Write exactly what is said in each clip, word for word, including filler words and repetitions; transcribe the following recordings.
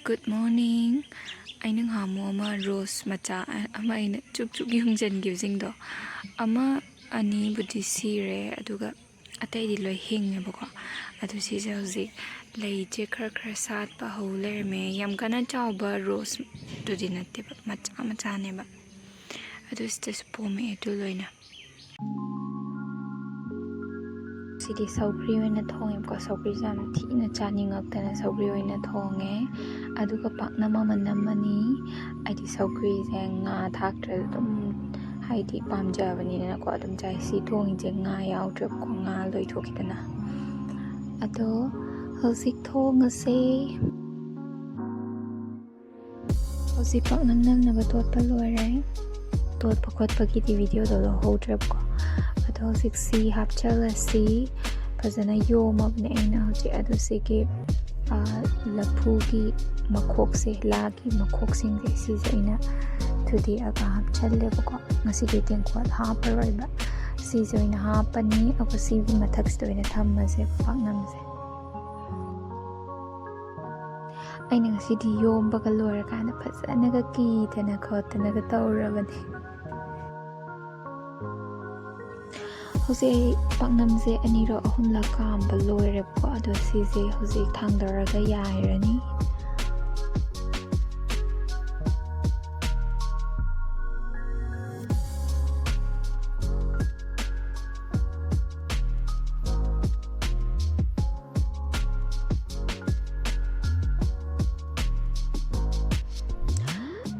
Good morning. ꯑꯩꯅ ꯉꯍꯥꯟꯃꯨꯛ ꯑꯃ ꯔꯣꯁ ꯃꯆꯥ ꯑꯃ ꯑꯩꯅ ꯆꯨꯛ ꯆꯨꯛ ꯌꯨꯡꯁꯤꯟꯈꯤꯕꯁꯤꯡꯗꯣ, ꯑꯃ ꯑꯅꯤꯕꯨꯗꯤ ꯁꯤꯔꯦ, ꯑꯗꯨꯒ ꯑꯇꯩꯗꯤ ꯂꯣꯏ ꯍꯤꯡꯉꯦꯕꯀꯣ꯫ ꯑꯗꯨ ꯁꯤꯁꯦ ꯍꯧꯖꯤꯛ ꯂꯩꯁꯦ ꯈꯔ ꯈꯔ ꯁꯥꯠꯄ ꯍꯧ ꯂꯩꯔꯝꯃꯦ꯫ ꯌꯥꯝ ꯀꯟꯅ ꯆꯥꯎꯕ ꯔꯣꯁꯇꯨꯗꯤ ꯅꯠꯇꯦꯕ, ꯃꯆꯥ ꯃꯆꯥꯅꯦꯕ꯫ ꯑꯗꯨ ꯁꯤꯗꯁꯨ ꯄꯣꯝꯃꯛꯑꯦ ꯑꯗꯨ ꯂꯣꯏꯅ꯫ ꯁꯤꯗꯤ ꯁꯧꯒ꯭ꯔꯤ ꯑꯣꯏꯅ ꯊꯣꯡꯉꯦꯕꯀꯣ꯫ ꯁꯧꯒ꯭ꯔꯤꯁꯦ ꯌꯥꯝ ꯊꯤꯅ ꯆꯥꯅꯤꯡꯉꯛꯇꯅ ꯁꯧꯒ꯭ꯔꯤ ꯑꯣꯏꯅ ꯊꯣꯡꯉꯦ꯫ ꯑꯗꯨꯒ ꯄꯥꯛꯅꯝ ꯑꯃ ꯅꯝꯃꯅꯤ꯫ ꯑꯩꯗꯤ ꯁꯧꯒ꯭ꯔꯤꯁꯦ ꯉꯥ ꯊꯥꯛꯇ꯭ꯔꯁꯨ ꯑꯗꯨꯝ, ꯍꯥꯏꯗꯤ, ꯄꯥꯝꯖꯕꯅꯤꯅꯀꯣ ꯑꯗꯨꯝ ꯆꯥꯏ꯫ ꯁꯤ ꯊꯣꯡꯉꯤꯁꯦ ꯉꯥ ꯌꯥꯎꯗ꯭ꯔꯦꯕꯀꯣ, ꯉꯥ ꯂꯣꯏꯊꯣꯛꯈꯤꯗꯅ꯫ ꯑꯗꯣ ꯍꯧꯖꯤꯛ ꯊꯣꯡꯉꯁꯦ꯫ ꯍꯧꯖꯤꯛ ꯄꯥꯛꯅꯝ ꯅꯝꯅꯕ ꯇꯣꯠꯄ ꯂꯣꯏꯔꯦ꯫ ꯇꯣꯠꯄ ꯈꯣꯠꯄꯒꯤꯗꯤ ꯚꯤꯗꯤꯑꯣꯗꯣ ꯂꯧꯍꯧꯗ꯭ꯔꯦꯕꯀꯣ꯫ ꯑꯗꯣ ꯍꯧꯖꯤꯛ ꯁꯤ ꯍꯥꯞꯆꯜꯂꯁꯤ꯫ ꯐꯖꯅ ꯌꯣꯝꯃꯕꯅꯦ ꯑꯩꯅ ꯍꯧꯖꯤꯛ꯫ ꯑꯗꯨ ꯁꯤꯒꯤ, ꯑꯥ, ꯂꯐꯨꯒꯤ ꯃꯈꯣꯛꯁꯦ, ꯂꯥꯒꯤ ꯃꯈꯣꯛꯁꯤꯡꯁꯦ, ꯁꯤꯁꯦ ꯑꯩꯅ ꯊꯨꯗꯦꯛꯑꯒ ꯍꯥꯞꯆꯜꯂꯦꯕꯀꯣ꯫ ꯉꯁꯤꯗꯤ ꯇꯦꯡꯀꯣꯠ ꯍꯥꯞꯄꯔꯣꯏꯕ, ꯁꯤꯁꯦ ꯑꯣꯏꯅ ꯍꯥꯞꯄꯅꯤ꯫ ꯑꯗꯨꯒ ꯁꯤꯒꯤ ꯃꯊꯛꯁꯤꯗ ꯑꯣꯏꯅ ꯊꯝꯃꯁꯦ ꯄꯥꯛꯅꯝꯁꯦ꯫ ꯑꯩꯅ ꯉꯁꯤꯗꯤ ꯌꯣꯝꯕꯒ ꯂꯣꯏꯔꯀꯥꯟꯗ ꯐꯖꯅꯒ ꯀꯤꯗꯅ ꯈꯣꯠꯇꯅꯒ ꯇꯧꯔꯕꯅꯦ꯫ ꯍꯧꯖꯤꯛ ꯑꯩ ꯄꯥꯛꯅꯝꯁꯦ ꯑꯅꯤꯔꯛ ꯑꯍꯨꯝꯂꯛ ꯀꯥꯝꯕ ꯂꯣꯏꯔꯦꯕꯀꯣ꯫ ꯑꯗꯣ ꯁꯤꯁꯦ ꯍꯧꯖꯤꯛ ꯊꯥꯡꯗꯔꯒ ꯌꯥꯏꯔꯅꯤ꯫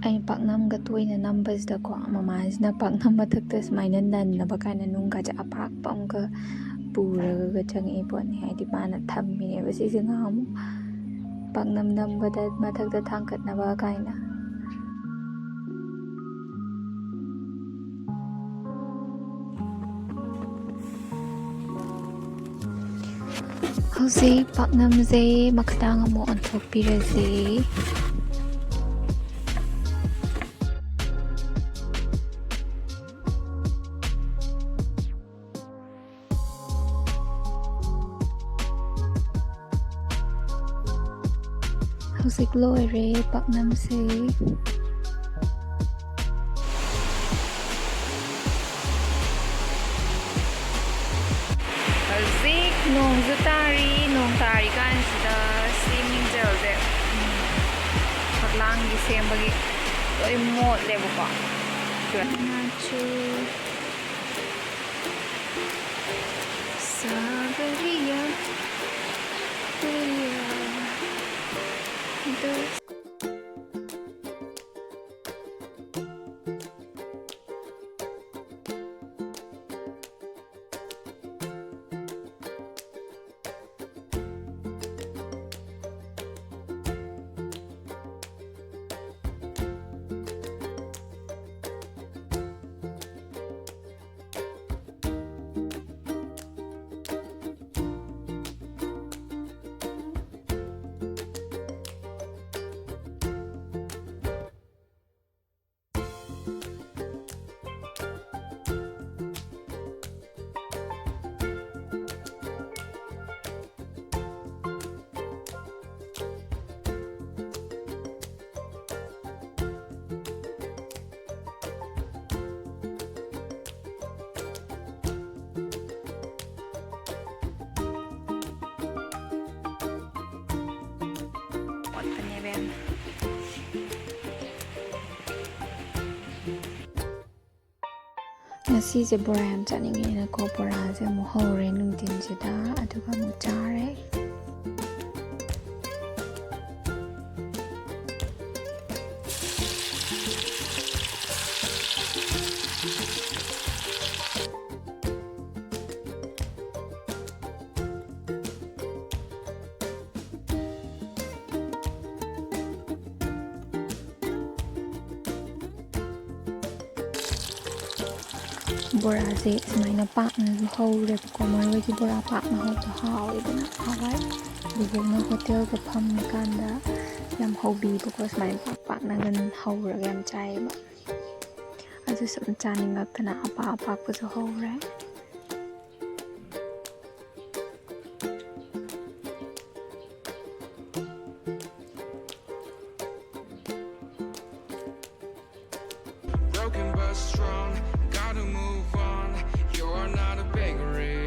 ꯑꯩꯅ ꯄꯥꯛꯅꯝꯒ ꯇꯣꯏꯅ ꯅꯝꯕꯁꯤꯗꯀꯣ, ꯃꯃꯥꯁꯤꯅ ꯄꯥꯛꯅꯝ ꯃꯊꯛꯇ ꯁꯨꯃꯥꯏꯅ ꯅꯟꯅꯕ ꯀꯥꯏꯅ ꯅꯨꯡꯒꯁꯦ ꯑꯄꯥꯛꯄ ꯑꯃꯒ ꯄꯨꯔꯒ ꯆꯪꯉꯛꯏ ꯄꯣꯠꯅꯤ꯫ ꯍꯥꯏꯗꯤ ꯃꯥꯅ ꯊꯝꯃꯤꯅꯦꯕ ꯁꯤꯁꯦ ꯉꯥꯃꯨꯛ ꯄꯥꯛꯅꯝ ꯅꯝꯕꯗ ꯃꯊꯛꯇ ꯊꯥꯡꯒꯠꯅꯕ ꯀꯥꯏꯅ꯫ ꯍꯧꯖꯤꯛ ꯄꯥꯛꯅꯝꯁꯦ ꯃꯈꯥꯇꯥꯡ ꯑꯃꯨꯛ ꯑꯣꯟꯊꯣꯛꯄꯤꯔꯁꯦ꯫ ꯍꯧꯖꯤꯛ ꯂꯣꯏꯔꯦ ꯄꯥꯛꯅꯝꯁꯦ꯫ ꯍꯧꯖꯤꯛ ꯅꯣꯡꯁꯨ ꯇꯥꯔꯤ, ꯅꯣꯡ ꯇꯥꯔꯤ ꯀꯥꯟꯁꯤꯗ ꯁꯤ ꯃꯤꯡꯖꯦꯜꯁꯦ, ꯎꯝ, ꯐꯛꯂꯥꯡꯒꯤ ꯁꯦꯝꯕꯒꯤ ꯂꯣꯏ ꯃꯣꯠꯂꯦꯕꯀꯣ꯫ ꯅꯥꯆꯨ ꯁꯥꯒꯔꯤꯌꯥ ꯄ꯭ꯔꯤꯌꯥ ꯗꯣ꯫ ꯉꯁꯤꯁꯦ ꯕꯣꯔꯥ ꯌꯥꯝ ꯆꯥꯅꯤꯡꯉꯦꯅꯀꯣ, ꯕꯣꯔꯥꯁꯦ ꯑꯃꯨꯛ ꯍꯧꯔꯦ ꯅꯨꯡꯊꯤꯟꯁꯤꯗ, ꯑꯗꯨꯒ ꯑꯃꯨꯛ ꯆꯥꯔꯦ꯫ ꯕꯣꯔꯥꯁꯦ ꯁꯨꯃꯥꯏꯅ ꯄꯥꯛꯅꯁꯨ ꯍꯧꯔꯦꯕꯀꯣ꯫ ꯃꯔꯣꯏꯒꯤ ꯕꯣꯔꯥ ꯄꯥꯛꯅ ꯍꯧꯕꯗꯣ ꯍꯥꯎꯋꯦꯗꯅ꯫ ꯅꯍꯥꯟꯋꯥꯏ ꯕꯣꯕꯣꯛꯅ ꯍꯣꯇꯦꯜꯒ ꯐꯝꯃꯤꯀꯥꯟꯗ ꯌꯥꯝ ꯍꯧꯕꯤꯕꯀꯣ, ꯁꯨꯃꯥꯏꯅ ꯄꯥꯛ ꯄꯥꯛꯅꯒ ꯍꯧꯔꯒ ꯌꯥꯝ ꯆꯥꯏꯌꯦꯕ꯫ ꯑꯗꯨ ꯁꯨꯝ ꯆꯥꯅꯤꯡꯉꯛꯇꯅ ꯑꯄꯥꯛ ꯑꯄꯥꯛꯄꯁꯨ ꯍꯧꯔꯦ꯫ Broken but strong, gotta move on. You're not a bakery.